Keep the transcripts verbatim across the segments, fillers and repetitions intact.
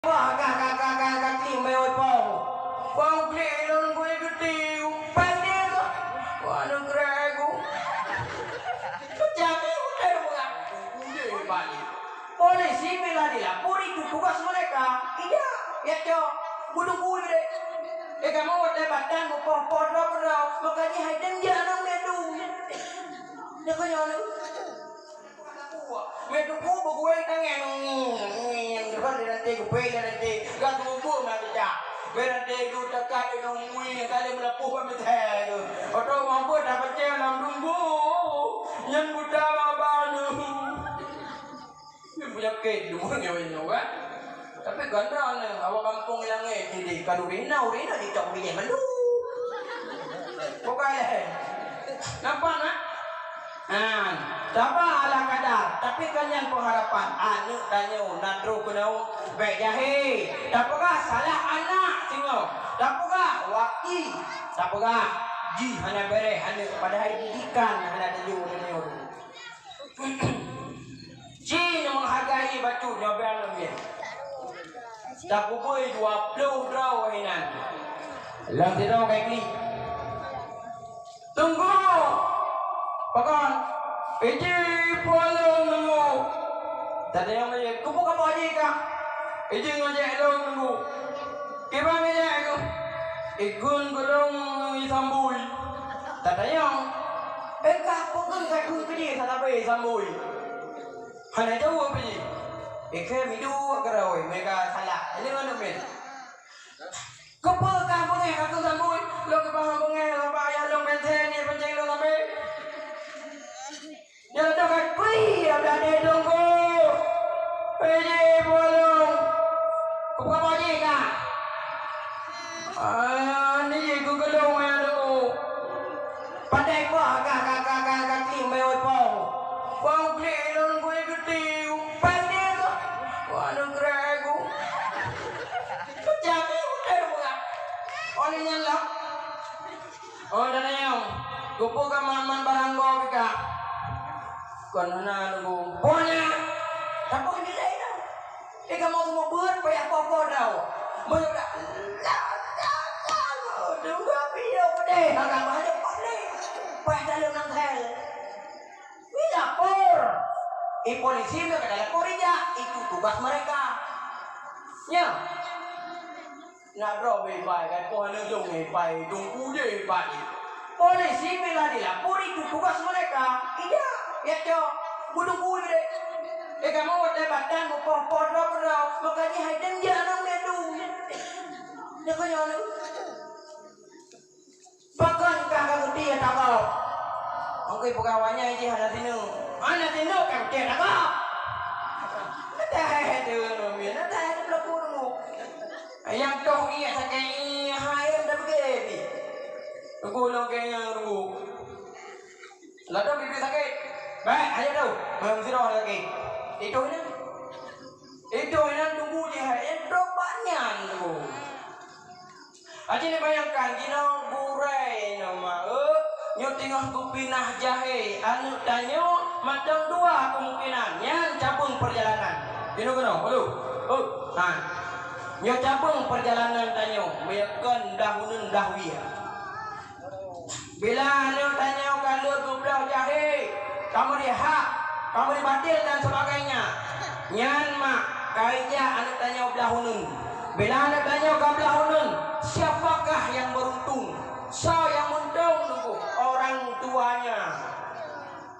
Wah, ka, ka, ka, ka, ka klik mé wai pong. Pong klik lôn gui geuti, pandai kah? Wah, neugrek ku. Pecah mé utai buka. Udah balik. Polisi bila dilapor itu tugas mereka. Iya, ya cok. Bunuh gui deh. Eh, kamu udah batang mupoh-poh dua puluh. Makanya hai dem jangan medu. Dia kaya ni. Meutuku beugueng tangai ngon, ngon, ngon, ngon, ranté geupeue ranté, gak geumbok na beucak. Ranté geuh takat ngon mui, kali meulapoh bak meuthèe geuh. Oto mampu tapeucéh lam dumbu, nyan buta bak banu. Nyan penyakit dumbu nyoe nyoe kan. Tapi ganda ni, awak kampung ilangé, jadi kalau rina, rina dicok bijéh mandum. Bukan eh. Nampak nak? Ha, sabar ala kadar, tapi kan nyan pengharapan. Aneuk tanyoe na troh keunoe bèk jahé. Tapeugah salah anak singoh. Tapeugah waki. Tapeugah jih hana bèrèh aneuk, padahai didikan hana tanyoe, tanyoe. Ci nyang menghargai bacut nyoe bèk lom nyan. Tapubui dua ploh droe inan. Lam sidroe kai klik. Teungku! Pakon? Iji pulang nunggu. Tadi nyang lagi, kupu kamu aji kah? Iji ngajak lom nunggu. Kiban ngajak aku. Ikun gulong ngi sambui. Tatanyong. Eh, kah pukul kadu kedi sanabe sambui. Hana jaweueb jih. Ikhe midu keurôi, mereka salah. Ini mana min? Keupeue kah beungéh ka keu sambui? Lôn keubah beungéh, laba ayah lôn benteng, dia penceng lôn sampai. Dia tu ka kui, ada dia tunggu. Piji bolong. Keupeue kah? Ah, ni geugeulong ayah lôn. Pandai kuah ka, ka, ka, ka, ka klik mé wai pong. Pong klik lôn gui geuti, pandai kuah. Wah, lôn gerai ku. Pecah ni utai buka. Oh, ni nyan lah. Oh, dan ayam. Kupu ka man-man barang go bika. Kon hana nunggu. Pokoknya, tapi ni lain lah. Eh, kamu semua buat payah popo tau. Banyak dah. Lah, lah, lah, lah. Tunggu video pedih. Agak banyak pedih. Payah dalam nang hell. Ni lapor. Eh, polisi mereka dah lapor ija. Itu tugas mereka. Ya. Nak droe beu ipai, kan poh aneuk lôn ipai, tungku je ipai. Polisi bila dilapor itu tugas mereka. Ija, ya cok, bunuh deh. Eh, kamu watèe batang mupoh-poh droe keudroe, makanya hai dem jangan medu. Dia kaya ni. Pakon ka ka geuti ya tabok. Mungkin pegawainya ini hana sinu. Hana sinu ka geuti ya tabok. Ada hai tu, ada hai tu pelaku tu. Yang toh iya sakit iya hai dah pergi. Tunggu lo kayaknya tunggu. Ladom bibit sakit. Baik, ayo tu. Belum sirah lagi. Itu ni. Itu ni tunggu je hai. Yang teruk banyak tu. Aci neubayangkan, jinoe gurèe nyoe ma, eh, nyoe teungoh geupinah jahé, aneuk tanyoe mantong dua kemungkinan, nyan cabeueng peurjalanan. Jinoe keunoe, ulôn. Oh, ha. Nyoe cabeueng peurjalanan tanyoe, meunyoe kon blah uneun blah wie. Bila aneuk tanyoe ka lheueh geubloe jahé, ka meuri hak, ka meuri batil dan sebagainya, nyan mak ka ijak aneuk tanyoe blah uneun. Bila aneuk tanyoe ka blah uneun, siapakah yang beruntung? Soe nyang meuntông teungku? Orang tuanya.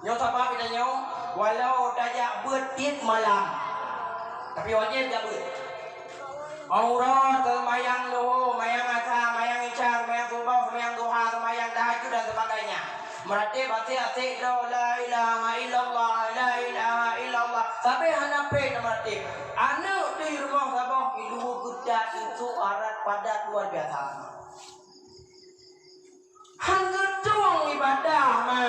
Nyoe sabab geutanyoe, walau tajak beuet tiep malam, tapi wajéb jak beuet. Uroe seumayang luho, seumayang asa, seumayang isya, seumayang suboh, seumayang duha, seumayang tahajud dan sebagainya. Meuratéb asék-asék droe, la ilaha illallah, la ilaha illallah. Sabe hana péng meuratéb. Aneuk di rumoh saboh, ilu geudak itu arat padat luar biasa. Han geutueng ibadah ma.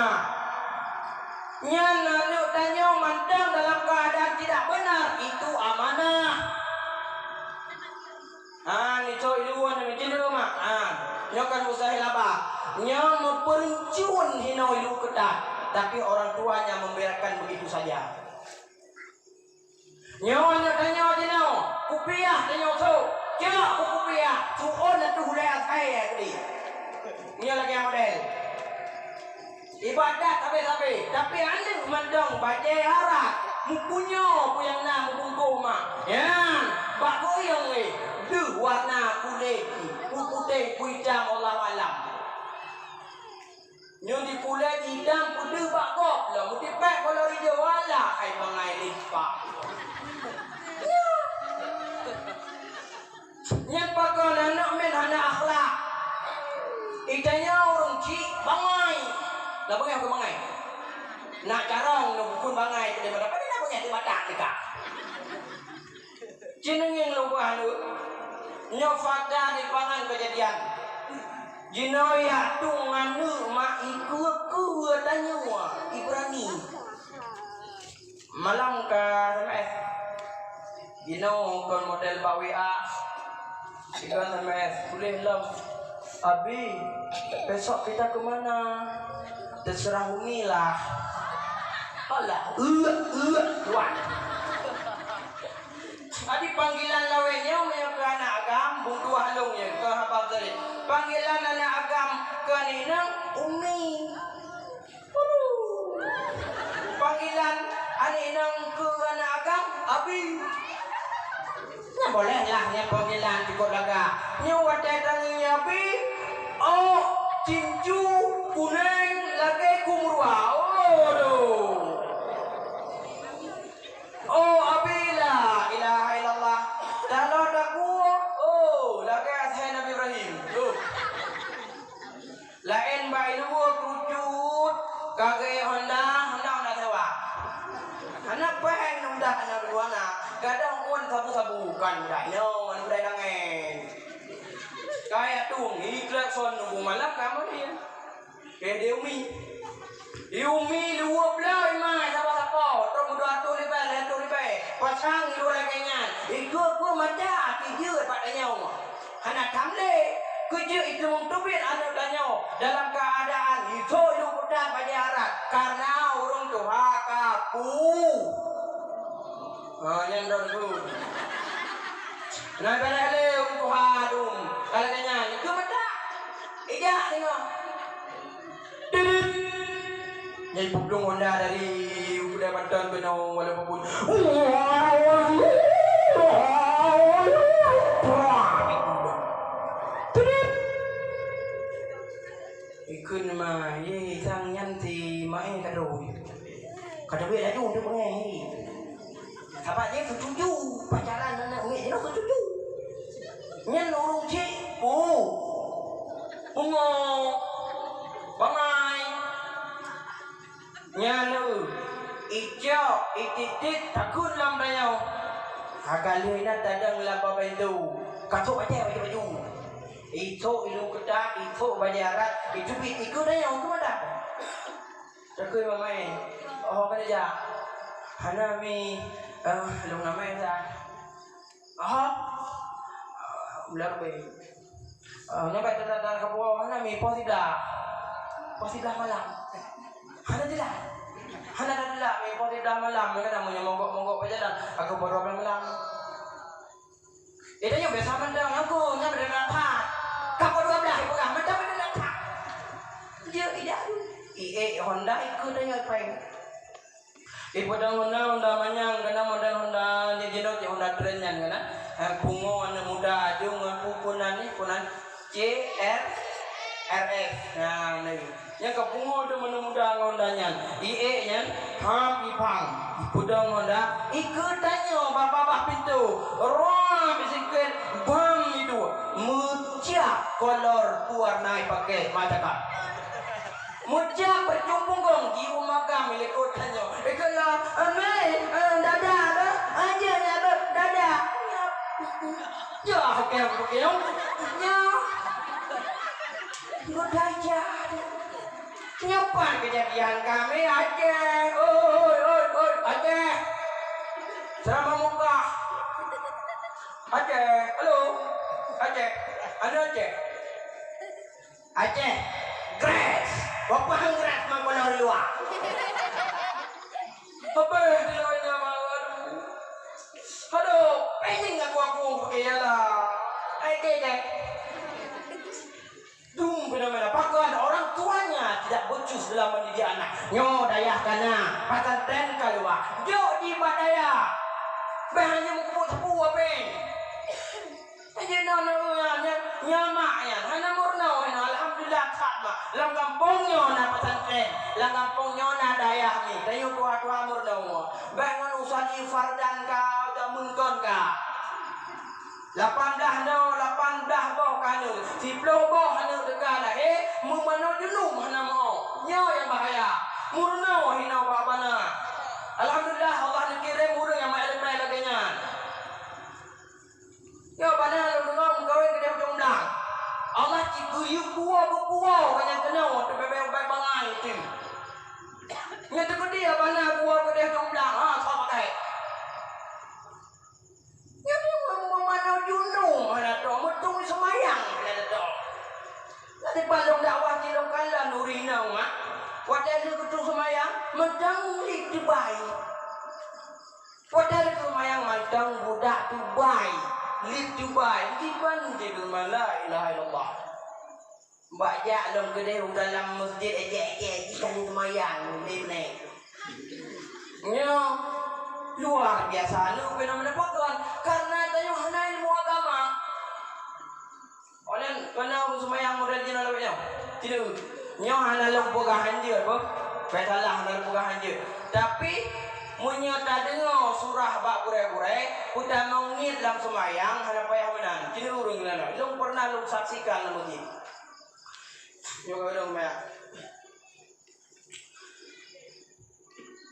Nyan aneuk tanyoe mantong dalam keadaan tidak benar, itu amanah. Ha, ni cok iluan ni, macam tu, Mak. Ha, nyoe kan usaha laba. Nyoe meupeureuncun hinoe ilu keutat, tapi orang tuanya membiarkan begitu saja. Nyoe aneuk tanyoe jinoe, Kupiah tanyoe sôk, cok kupiah, su'on ateueh ulée asai keudeh. Nyoe lagée model. Ibadat sabe-sabe, tapi aneuk mandong bajée haram, mupunyoe peue nyang na mubungkôh mak. Nyan, bak goyong wéh, deuh warna kulét, peuputéh, peuitam, Allahu a'lam. Nyoe di kulét idang peudeuh bak gob lom, meutipék kolor ijo, alah hai bangai limpah. Nyan pakon aneuk mén hana akhlak. Itanyoe ureueng chik bangai. Lah bangai bukan bangai. Nak carông nyoe bukon bangai teuh, pada pada nak bangai teuh mata teuka. Ci neungieng lôn peugah lôn, nyoe fakta di pangan keujadian. Jinoe yak tueng aneuk mak ikeue-keue tanyoe Ibrani. Malam ka S M S. Jinoe kon model bak W A. Ikeue S M S, tuléh lom. Abi, besok kita ke mana? Terserah Umi lah. Alah, euk, euk, kuat. Jadi panggilan lawét nyoe meunyoe keu aneuk agam, bungkôh halong nyoe, keu haba tadi. Panggilan aneuk agam keu aneuk inong, Umi. Panggilan aneuk inong keu aneuk agam, Abi. Nyan boleh lah, nyan panggilan cukup lagak. Nyoe watée tangieng Abi, oh, cincu, kuneng, lagée kumurwa. Oh, aduh. Oh, Abi, la ilaha illallah. Dalam dagu, oh, lagée asai Nabi Ibrahim. Tuh. Laén bak iluwa krucut, kagée Honda, Honda, Honda sewa. Hana péng Honda, hana dua na. Gadôh ngon sabu-sabu, kan Honda nyoe, ngon Honda langét. Kaya tueng, iklak son nunggu malam ka meurie. Keu di Umi. Di Umi dua belas imai sapa-sapa, trok dua ratus ribèe, lhèe ratus ribèe. Pasang di luwa lagèe nyan. Ikeue-keue mata, até jeuet bak tanyoe. Hana tam lé. Keujeuet iteumong teubiet aneuk tanyoe dalam keuadaan isoe yue peugah bajèe arat, kareuna ureueng tuha ka pu. Ha, nyan droe tu. Na galak lé ureueng tuha dum. Ka lagèe nyan, ikeue mata. Ijak singoh. Tidit. Nyai peudong Honda dari Kuta Banten keunoe walaupun. Tidit. Ikheun ma, ye sang nyan si Mae kado. Kado laju untuk pengen. Sabab dia setuju pacaran anak murid dia setuju. Nyan ureueng cit pu. Pungo. Bangai. Nyan eu. Icok, ititit, takheun lam dayah. Hagak lheueh nyan tadong lam babah intu. Kasok bajèe baju-baju. Isok ilu keutat, isok bajèe arat, iteubiet ikeue dayah keu madan. Takheun mamai, oh, ka neujak. Hana mi, eh, lôn namai sa. Aha. Ular be. Eh, nyampe tanda-tanda kabuah hana mi poh siblah. Poh siblah malam. Hana jelas. Hana jelas mi poh siblah malam. Kadang meunyoe mogok-mogok pajalan, aku baru malam. Ida nyoe biasa mantong aku, nyan beda that. Ka pukul dua belas peugah, mantong beda that. Dia tidak. Ié Honda ikut dengan pai. Ipeudong Honda, Honda manyang, kana model Honda jinoe cit Honda Trend nyan kana. Eh, pungo aneuk muda aju ngon pu-, punan ni, punan C R R S. Nah, ni. Nyang ka pungo tu meuneu muda ngon Honda nyan. Ié nyan, ham ipang. Ipeudong Honda, ikeue tanyoe bak babah pintoe. Roh bisiklet, bang itu. Meucak kolor pewarna ipakai, macam apa? Meucak peucung punggong, jiwoe magam ilekot tanyoe. Ikeue lah, "Amai, eh, dada, eh, aja nyan, eh, dada." Ya, oke, oke, oke. Ya. Udah aja. Nyoe pat keujadian kami, Aceh. Oi, oi, oi, Aceh. Ceramah Mekah. Aceh, halo. Aceh. Anu Aceh. Aceh. Grass. Wapah grass mangkono luwa. Apa yang tidak nama, aduh. Aduh. Ini ngaku-ngaku, eh, yalah. Eh, kek, kek. Dum fenomena. Pakon orang tuanya tidak becus dalam mendidik anak. Nyoe dayah kana, pesantren ka luwa. Jok di bak dayah. Bah hanya meukeubut teupeu abeng. Jadi nyoe, nyoe, nyoe, nyoe mak nyan. Hana meurunoe nyoe. Alhamdulillah that mak. Lam gampông nyoe na pesantren. Lam gampông nyoe na dayah ni. Tanyoe tuha-tuha meurunoe. Bah ngon usali fardan ka, jameun kon ka. Lapan blaih nyoe, lapan blaih boh ka aneuk, siploh boh aneuk teuka lahé, meumanoe junub hana meu'oh. Nyoe nyang bahaya. Meurunoe hinoe bak bana. Alhamdulillah, Allah neukirém ureueng nyang meu'èleumèe lagèe nyan. Nyoe bana lôn deungö meukawen keudeh ujong blang. Allah ci geuyue puwoe geupuwoe nyang keunoe teubèe-bèe bangai teuh. Nyoe teukeudi bana puwoe keudeh ujong blang, ha, soe pakai. Nyan meumanö junub hana tho, meutung seumayang hana tho. Lagèe palong dakwah di lokal la nuri na umat. Watèe lheueh geutung seumayang, mantong liet teubai. Watèe lheueh seumayang, mantong budak teubai, liet teubai, diban jeuet la ilaha illallah. Bak jak lom keudeh u dalam masjid, ejek-ejek jih ka seumayang, lé nèk. Nyoe luar biasa, nyoe fenomena pakon, karena tanyoe hana ilmu agama. Oleh karena ureueng seumayang model jinoe lagèe nyoe. Tidak. Nyoe hana lôn peugah hanjeuet, apa? Payah salah hana lôn peugah hanjeuet. Tapi, meunyoe tadeungoe surah bak gurèe-gurèe, peutamong niet lam seumayang, hana payah meunan. Tidak ureueng nyan. Lôn pernah lôn saksikan lam masjid. Nyoe ka ureueng meuyak.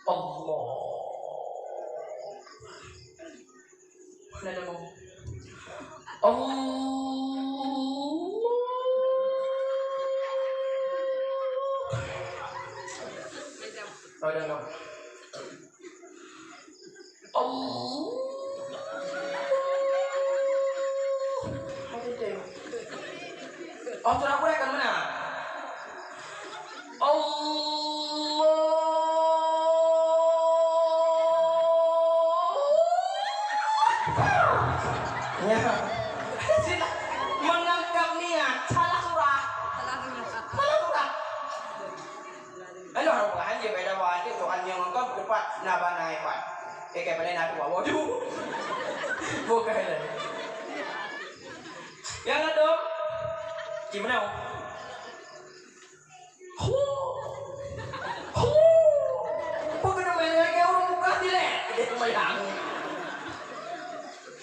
Allah. Mana dia mau? Allah. Oh, dah, dah. Allah. Oh, surah Quraish kan mana? Allah. Ya. Sila menangkap niat, salah surah. Salah surah. Aduh, harus hanjeuet, beda wajib tu, anjing engkau berdepan, na bana ipat. Eh, kayak benda na tu, bawa tu. Bukan. Yang ada, gimana? Hu. Hu. Bukan main lagi, orang buka dilek. Dia sembahyang.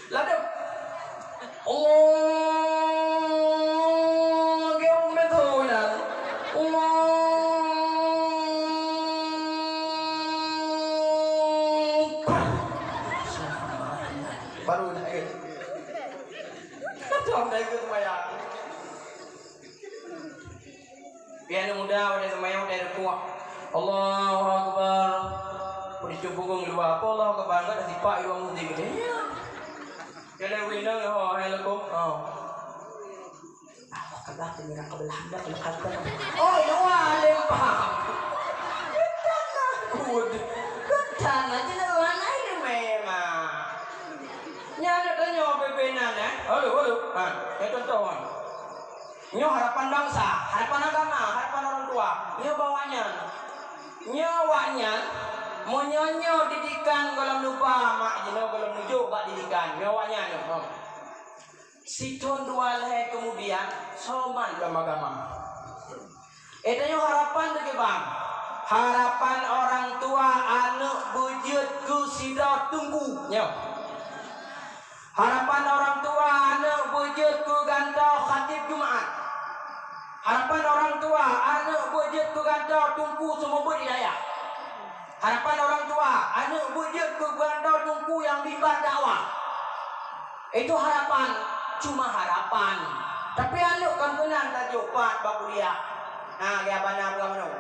Ladôm. Allah, geum beutôi nyan. Allah. Baru dah ke. Macam dah ke sembahyang. Pian muda pada sembahyang pada rukuk. Allahu Akbar. Pada cubunggung luar. Apa Allahu Akbar? Enggak ada sipak di ruang muslim. Ya. Kalau winang, oh, hai lakum. Oh. Apa kata penyerang ke Belanda kalau kata? Oh, ya, wah, lempang. Kita takut. Kita nak jenuh anak ini memang. Nyana tanya apa benar, eh? Halo, halo. Ha, yang contoh, ha. Nyoe harapan bansa, harapan agama, harapan orang tua. Nyoe bak awaknyan. Nyoe awaknyan, meunyoe nyoe didikan gohlom neuba mak jinoe gohlom neujok bak didikan. Nyoe awaknyan nyoe. Sithon dua lhèe keumudian, soman lom agama. Eh, tanyoe harapan lagèe bang. Harapan orang tua aneuk beujeuet keu sidroe teungku. Nyoe. Harapan orang tua aneuk beujeuet keu gantoe khatib Jumat. Harapan orang tua aneuk beujeuet keu gantoe teungku seumeubeuet hidayah. Harapan orang tua aneuk beujeuet keu gantoe teungku nyang mimbar dakwah. Itu harapan, cuma harapan. Tapi aneuk kan keunan tajok pat bak kuliah. Ha, ya bana bukan meunoe.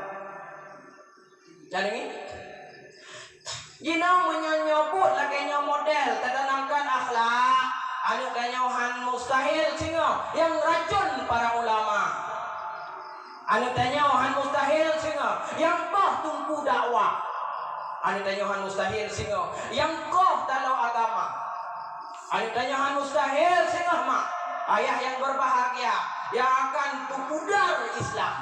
Jadi ni, jinoe meunyoe nyoe buet lagèe nyoe model tatanamkan akhlak, aneuk tanyoe han mustahil singoh nyang racun para ulama. Aneuk tanyoe han mustahil singoh nyang koh teungku dakwah. Aneuk tanyoe han mustahil singoh nyang koh taloe agama. Aneuk tanyoe han mustahil singoh mak, ayah nyang berbahagia, nyang akan peupudar Islam.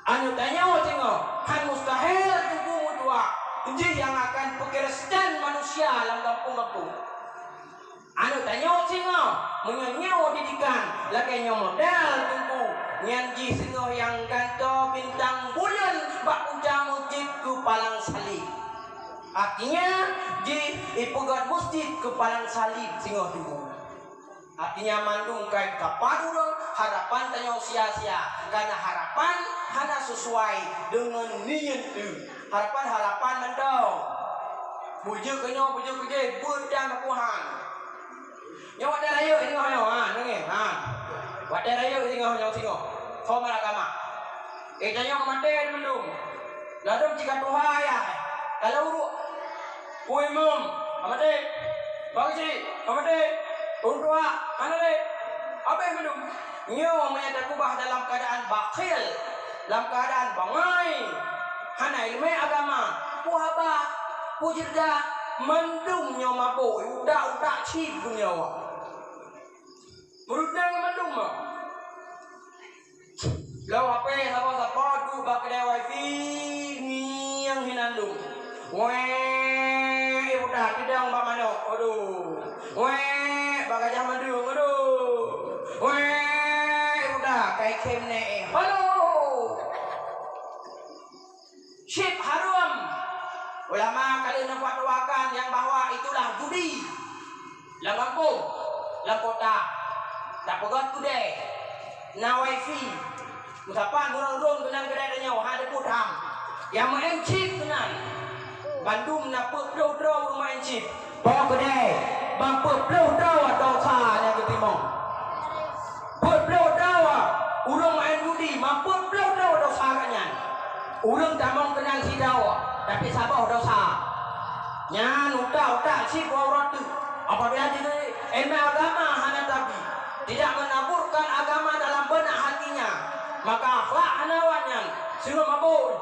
Aneuk tanyoe singoh han mustahil teungku meutuah, jih nyang akan peukristen manusia lam gampông-gampông. Aneuk tanyoe singoh, meunyoe nyoe didikan lagèe nyoe model teungku, nyan jih singoh nyang gantoe bintang buleuen bak uja meuseujid keu palang saleb. Artinya, jih ipeugöt meuseujid keu palang saleb singoh teungku. Artinya, mandum ka tapat ureueng, harapan tanyoe sia-sia, karena harapan hana sesuai deungon niet teuh. Harapan-harapan mantong. Beujeuet keu nyoe, beujeuet keu jih, beuet dan Tuhan. Nyoe watèe rayeuk singoh nyoe, ha, deungö, ha. Watèe rayeuk singoh nyoe singoh. Soe meuagama. Eh, tanyoe ka maté mandum. Ladôm cit ka tuha ayah. Ka lheueh ureueng. Peue imum, ka maté. Bang Cik, ka maté. Ureueng tuha, hana lé. Habéh mandum. Nyoe meunyo takeubah dalam keuadaan bakhil, dalam keuadaan bangai, hana ileumèe agama, peue haba, peue jeureudah, mandum nyoe mabök, utak-utak cit nyoe. Meureudeung mandum nyoe. Lom hapé sapo-sapo duek bak keudè wifi ngieng hinan dum. Wék, ié buta keudong bak manok, aduh. Wék, bak gajah mandum, aduh. Wék, ié buta kai khem nèe, halo. Chip haram. Ulama ka lheueh neufatwakan nyang bahwa itulah judi. Lam gampông, lam kota, tapeugöt keudè, na wifi. Meusapat meurông-rông keunan keudè tanyoe, hana teupeu tham. Nyang meu'en chip keunan. Bandum na peuet ploh droe ureueng meu'en chip. Po keudè, ban peuet ploh droe desya nyang geuteurimong. Peuet ploh droe ureueng meu'en judi, ban peuet ploh droe desya geuh nyan. Ureueng tamong keunan sidroe, tapi saboh desya. Nyan utak-utak cit bak uroe teuk. Apabila jih ilmu agama hana tabi, tidak menaburkan agama dalam benak hatinya, maka akhlak hana awak nyan, singoh mabök.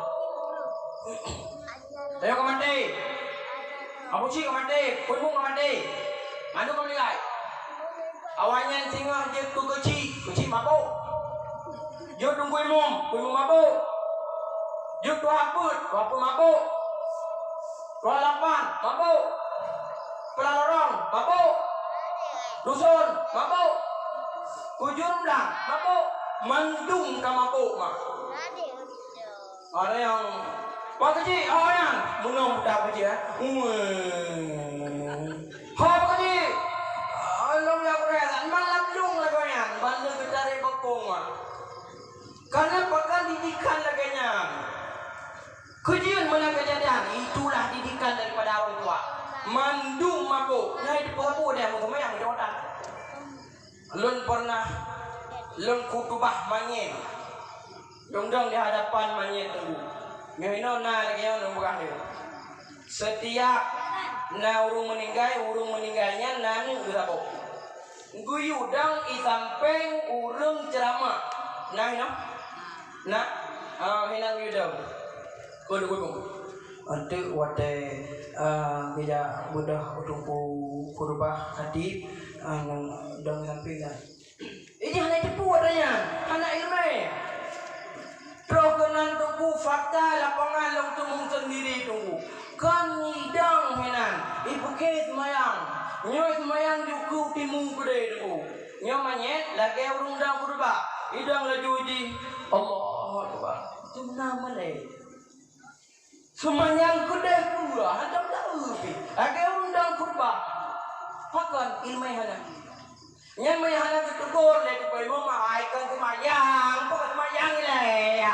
Tanyoe ka maté. Abu Cik ka maté, Peuimum ka maté. Mandum ka meuninggai. Awaknyan singoh jeuet keu keuchik, keuchik mabök. Jeuet keu Peuimum, Peuimum mabök. Jeuet tuha peuet, tuha peuet mabök. Tuha lapan mabök. Peula lorong mabök. Dusun mabök. Kujur blang mabök. Mandum ka mabök, mak. Ada nyang, "Pak Keuchik, ho nyan?" Meunong budak keuchik, eh. Weh. "Ho, Pak Keuchik." Ah, lom ya, beureh. Malam lung lagoe nyan, ban lheueh geutarek bokong, ah. Karena pakon didikan lagèe nyan. Keujeuet meunan keujadian, itulah didikan daripada orang tua. Mandum mabök. Nyang itu peue-peue deh, meuteumé nyang jawatan. Lôn pernah lôn khutubah manyét. Lôn dong di hadapan manyét teungku. Nyoe inoe na lagèe nyoe lôn peugah lé. Setiap na ureueng meuninggai, ureueng meuninggai nyan na aneuk geuh saboh. Geuyue dong i sampéng ureueng ceuramah. Na inoe? Na? Ah, hinan geuyue dong. Kon geupeugah. Eunteuk watèe, eh, geujak beudôh u teungku khutubah khatib, eh, dong sampéng nyan. Ijih hana jiteupeue watèe nyan, hana ileumèe. Troh keunan teungku fakta lapangan lôn teumeung seundiri teungku. Kon idong hinan, ipeukhe seumayang. Nyoe seumayang jukheue timu keudè teungku. Nyoe manyét lagèe ureueng dong khutubah. Idong laju jih, Allahu Akbar. Teuma malèe. Seumayang keudeh dua, hantom taeu pih. Lagèe ureueng dong khutubah. Pakon ileumèe hana? Nyan meuhana geuteugor lé Teungku Imum, "Hai, kon seumayang, kon seumayang ilèe."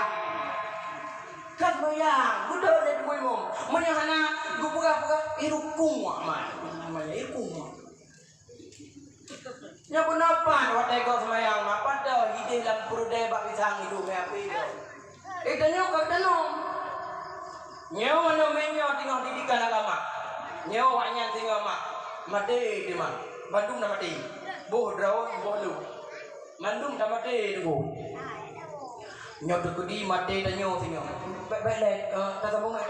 Kon seumayang, geuteugor lé Teungku Imum. Meunyoe hana geupeugah-peugah, irukung amat. Namanya irukung. Nyoe peunoh pat watèe gob seumayang, ma pat toh idéh lam peureudèe bak pisang iduek meuapi. Eh, tanyoe ka teunoe. Nyoe manoe meunyoe teungoh didikan agama. Nyoe awaknyan singoh mak. Maté teuma. Bandum na maté. Boh droe, boh lôn. Mandum ka maté teungku. Nyoe teukeudi maté tanyoe singoh. Bèk-bèk lé, eh, tasambong lé.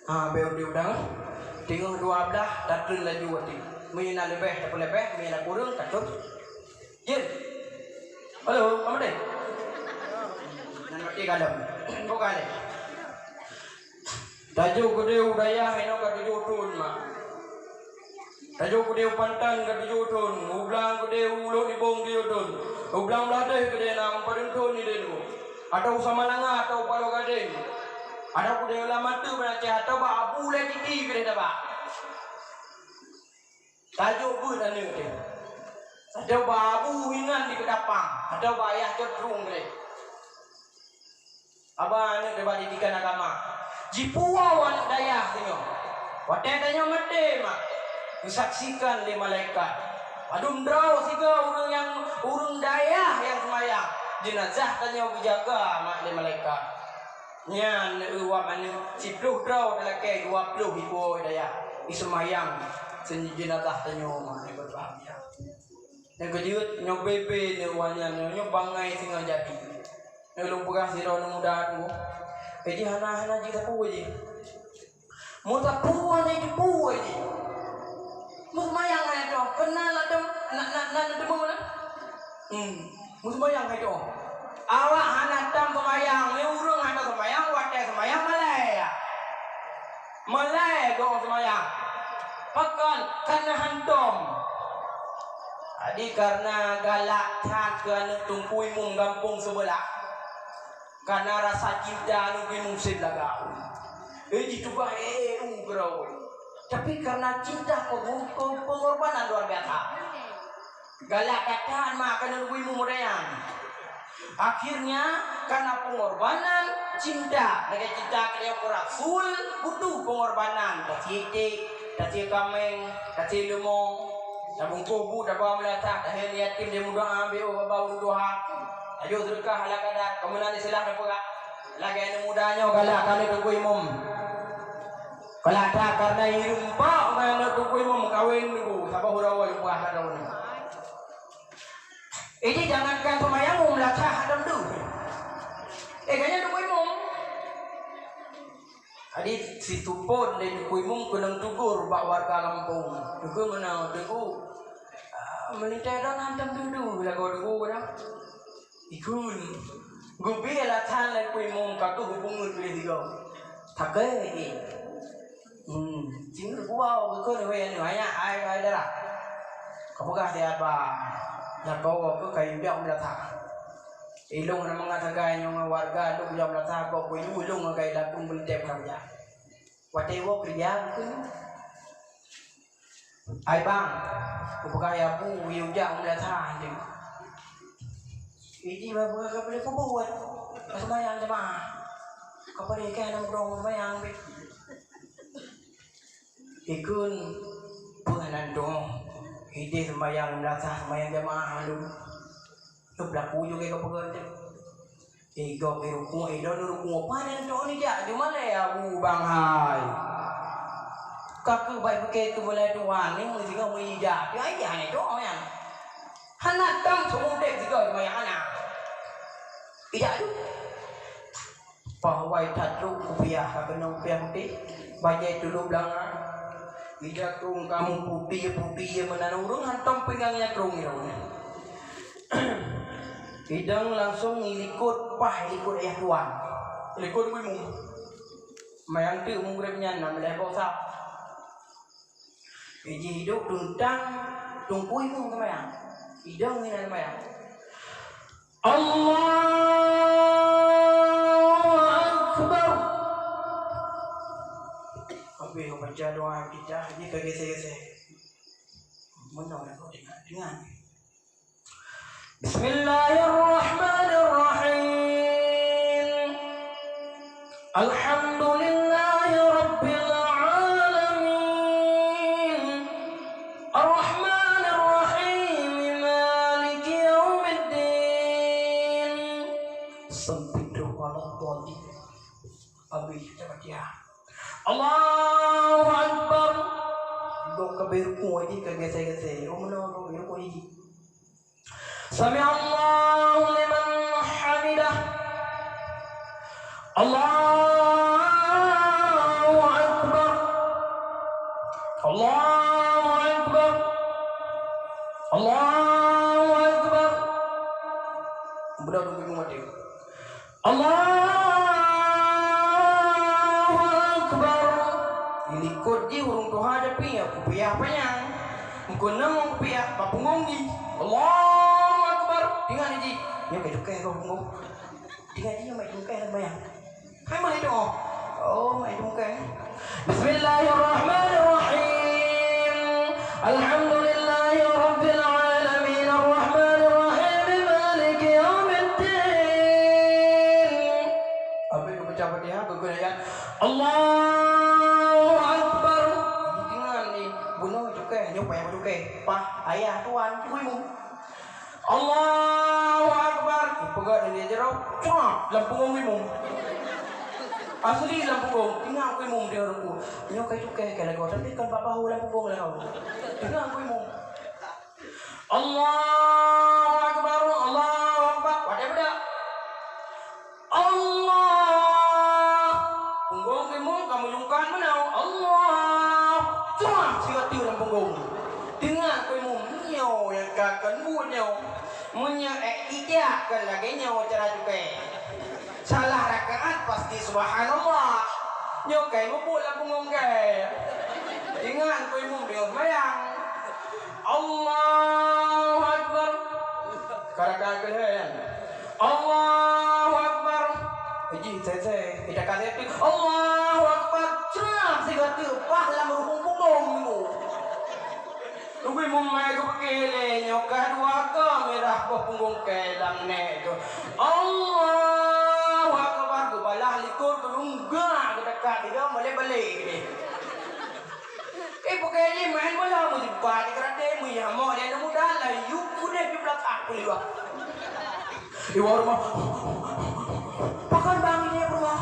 Ha, bèk udép dang. Teungoh dua blaih tatreun laju watèe. Meunyoe na leubeh tapeuleubeh, meunyoe na kureueng tatreun. Jeuet. Halo, Pak Made. Nan maté galom. Buka lé. Tajok keudéh u dayah inoe ka tujoh thon, mak. Tajok keudéh u Panton ka tujoh thon. U Blang keudéh u Lhok Nibong tujoh thon. U Blang Blahdeh keudéh na padum thon idéh nyoe. Atawa u Samalanga, atawa u Paloh Gadeng. Atawa keudéh lam ateueh Banda Aceh, atawa bak Abu Lé Titi keudéh tabak. Tajok beuet aneuk teuh. Atawa bak Abu Hinan di Keudapang, atawa bak Ayah Cot Rueng keudéh. Haba aneuk teuh bak didikan agama. Jipuwoe aneuk dayah tanyoe. Watèe tanyoe maté, mak, geusaksikan lé malaikat. Padum droe sigoe ureueng nyang, ureueng dayah nyang seumayang, jeunazah tanyoe geujaga, mak, lé malaikat. Nyan, eu, wak aneuk, siplôh droe talakèe, dua plôh ipuwoe dayah. Iseumayang jeunazah tanyoe, mak, nyang berbahagia. Nyang keujeuet, nyoe bebe nyoe, wak nyan nyoe, nyoe bangai singoh jadi. Nyoe lôn peugah sidroe aneuk muda nyoe. Eh, jih hana, hana jih sapeue jih. Meusapeue hana jih peue jih. Meuseumayang hana tom, keunan ladom na, na, na, na teumeu na. Hmm, meuseumayang hana tom. Awak hana tom seumayang, lé ureueng hana seumayang, watèe seumayang malèe. Malèe goh seumayang. Pakon? Kareuna hantom. Jadi, kareuna galak that keu aneuk teungku imum gampông seubeulah. Kareuna rasa cinta aneuk imum seb lagak. Eh, jitubah, eh, eh, u keurawi. Tapi, kareuna cinta pengor-, pe-, pengorbanan luar biasa. Galak that-that mak keuneuk bui mumurayang. Akhirnya, karena pengorbanan cinta, lagèe cinta keudéh keu Rasul, butuh pengorbanan. Tasie iték, tasie kaméng, tasie leumô, tabungkôh bu, taba meulatah, tahe yatim, dia mudoa, beu baba ureueng tuha. Tajok seudeukah ala kadar, kamoe na istilah tapeugah. Lagèe aneuk muda nyoe galak keuneuk teungku imum. Galak that karena ireumpok ngon aneuk teungku imum kawen nunggu, saboh uroe leupah pada uroe. Ini jangankan seumayang, meulatah hana deuh. Eh, gaya teungku imum. Jadi, situpon lé teungku imum keunong tugur bak warga gampông. Teungku meunan, teungku. Ah, meulintèe droe hantom dudu lagoe teungku dah. Ikheun. Geubi alasan lé teungku imum ka keuh hubungan lé sigoe. Takée, eh. Hmm, singoh geuwoe geukheun wéh nyoe, "Ayah, hai, hai dara. Kapeugah siat bak jakoe keu kayue jak meulatah. Ilong na mangat sagai nyoe ngon warga lôn jak meulatah, kok kuyue ilong ngon kayue lapun beuntée peurang jak." Watée woe keureuja geukheun nyoe. Ai bang, kupeugah ya bu, yue jak u meulasah nyoe. Iji bak buka ka boleh peubuet. Ka seumayang jamaah. Ka boleh keu aneuk droe seumayang bit. Ikun peue nan doh. Ideh seumayang meulasah, seumayang jamaah lom. Lom laku juga ka peugah tu. Eh, gob irukuk, eh, lôn irukuk. Panen tu ni jak, cuma lé abu bang hai. Ka keuh bai pike keu mulai tuan ni, meusigoe meuijak. Ya, iya ni tu, ya. Hana tam seudeh sigoe maya hana. Ijak tu. Pah wai that trok kupiah, ka keunong kupiah putih. Bajée tulu blanga. Ija krong kamu putih-putih meunan ureueng hantom pinggang nya krong irong. Idong langsung ilikot, pah ilikot ayah tuan. Ilikot ibu imum. Mayang teuk mugreb nyan na meulai boh sab. Iji hidup tuntang tungku imum seumayang. Idong inan seumayang. Allahu Akbar. Habis baca doa kita, ini ka gesek-gesek. Mana nak kau dengar? Dengar. Bismillahirrahmanirrahim. Alhamdulillahi rabbil alamin. Arrahmanirrahim. Maliki yaumiddin. Sampai tu kalau tadi. Habis kita baca. Allahu Akbar. Dok ka beurukuk ini ka gesek-gesek. Oh, mana rukuk ini? Sami'allahu liman hamidah. Allahu Akbar. Allahu Akbar. Beudôh dum imeum watèe. Allahu Akbar. Di likot jih ureueng tuha, tapi kupiah panyang. Meukeunong kupiah bak punggong jih. Allahu Akbar. Ingat jih. Nyoe ka cukai bak punggong. Tinggai diam, mai tungkai seumayang. Hai, mai doa. Oh, mai tungkai. Bismillahirrahmanirrahim. Alhamdulillahirabbil alamin, arrahmanirrahim, maliki yaumiddin. Habis baca Fatihah, geugeunayan. Allahu Akbar. Ingat ni, bunoe cukai, nyoe payah cukai. Pah, ayah tuan, cukai mu. Allahu Akbar. Ipeugah di jaroe, cuma lam punggong imeum. Asli lam punggong, ingat ku imeum di ruku. Nyoe ka cukai ka lagoe, tapi kon bak bahu lam punggong lagoe. Ingat ku imeum. Allahu Akbar, Allahu Akbar. Watèe beudôh. Allah! Punggong imeum ka meulungkan meunoe. Allah! Cuma sigoe teuk lam punggong. Teungoh ku imeum, nyoe nyang ka kon buet nyoe. Meunyoe ék ijak kon lagèe nyoe cara cukai. Salah rakaat pasti subhanallah. Nyoe kai mubuet lam punggong kai. Ingat ku imeum deungon seumayang. Allahu Akbar. Ka rakaat keulhèe nyan. Allahu Akbar. Jih sesé, kita kasih tu. Allahu Akbar. Cram sigoe teuk pah lam ruhueng punggong tu. Lubui mumai ku peuké lé nyoe ka dua ka mirah boh punggong keu lam nèk tu. Allahu Akbar. Ku balah likot ku lunggak ku dekat tiga balek-balek deh. Eh, peuké jih main bola, meujipat di keuraté, meuyamok di aneuk muda, layu udeh di beulakang peuliwat. Di bawah rumah. Pakon bang nèk rumah?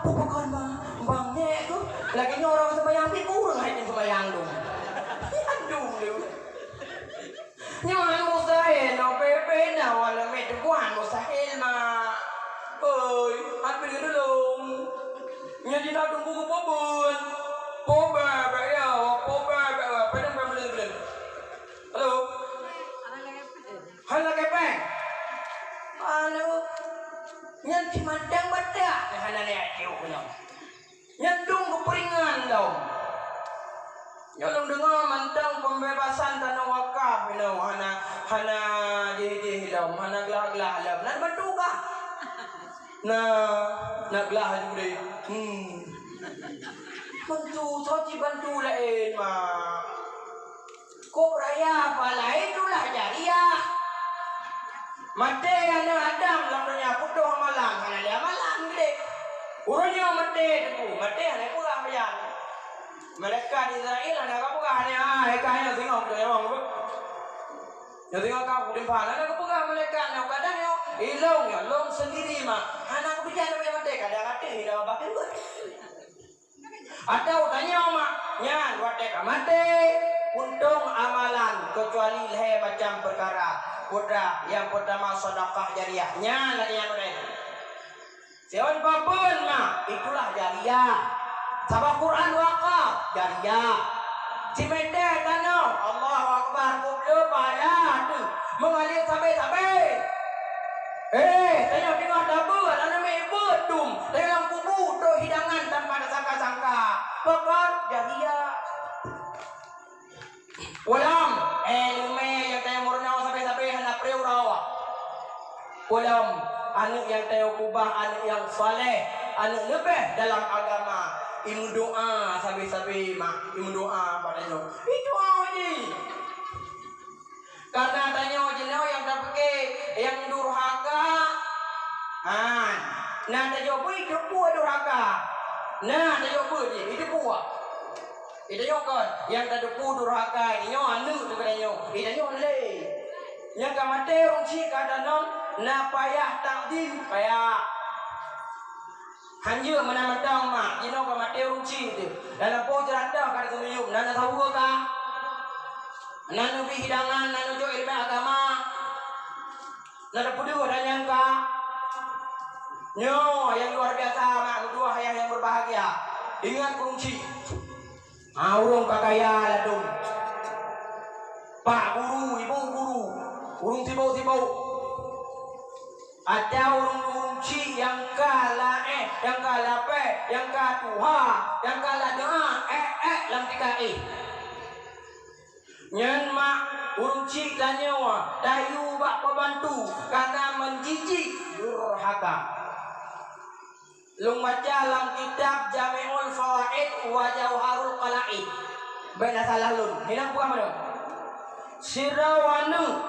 Pu pakon bang? Bang nèk tu. Lagèe nyoe ureueng seumayang, tapi ureueng hai nyan seumayang tu. Aduh, tu. Nyoe mustahil, no, peue-peue na, walau meutuan mustahil, mak. Oi, ambil dulu. Nyan di dalam buku pobon. Poba, bak ya, poba, bak ya. Padang, padang, padang, padang. Halo? Hana kepeng? Halo? Nyan cuma dang badak, hana lé ajuk nyoe. Nyan dong geupeuringan lom. Nyoe lôn deungoe mantong pembebasan tanoh wakaf nyoe hana, hana jih-jih lom, hana glah-glah lom. Nan bantu kah? Nah, na glah ju deh. Hmm. Bantu, soe cit bantu laén, mak. Kôb raya pahala itulah jariah. Maté aneuk Adam lam donya putôh amalan, hana lé amalan geude. Uroe nyoe maté teungku, maté hana peugah bayan. Malaikat Israel hana ka peugah, hana, ah, hai ka nyoe singoh putôh nyawong, beuh. Nyoe singoh ka putôh hana ka peugah malaikat nyoe, kadang nyoe, ilong nyoe, lôn sendiri mak. Hana keubijak nyoe maté, kadang até hina babah keuluh. Atawa tanyoe mak, nyan watèe ka maté, puntông amalan keucuali lhèe macam peukara. Peue, nyang peurtama sedekah jariah. Nyan lagèe nyan udeh. Siôn papeuen mak, itulah jariah. Sabab Quran wakaf, jariah. Simeter tanoh, Allahu Akbar, kubloe pahala teuh. Meungalir sabe-sabe. Eh, tanyoe teungoh tabeuet, aneuk miet beuet dum, tanyoe lam kubu trok hidangan tanpa tasangka-sangka. Peue kon? Jariah. Pulang, eh, leumèe nyang tanyoe meurunoe sabe-sabe hana preh uroe. Pulang, aneuk nyang tanyoe keubah aneuk nyang saleh, aneuk leubeh dalam agama, imeudoa sabe-sabe mak, imeudoa bak tanyoe. Itu jih. Karena tanyoe jinoe nyang tapeuke nyang durhaka. Ha, na tanyoe bui teupeue durhaka. Na tanyoe bui jih, itu peue. Itu nyoe kon, nyang tateupeue durhaka, nyoe aneuk teuh tanyoe. Itu nyoe lé. Nyang ka maté ureueng chik ka tanom, na payah takzim, payah. Hanjeuet meunan mantong mak, jinoe ka maté ureueng chik teuh. Dan lampôh jeurah dah ka taseumiyueb, na neusaweue ka. Na neubri hidangan, na neujok iéleumé agama. Na tapeudeuh dan nyang ka. Nyoe nyang luar biasa mak, meutuah ayah nyang berbahagia. Ingat ureueng chik. Ah, ureueng ka kaya ladôm. Pak guru, ibu guru. Ureuëng sibok-sibok. Atawa ureuëng-ureuëng chik nyang ka laén, nyang ka lapée, nyang ka tuha, nyang ka ladeuha, ék-ék lam tika éh. Nyan mak ureuëng chik tanyoe tayue bak peubantu, kana meujijik durhaka. Lôn baca lam kitab Jami'ul Fawaid wa Jauharul Qala'id. Bék na salah lôn. Hilang buah mana? Sidroe aneuk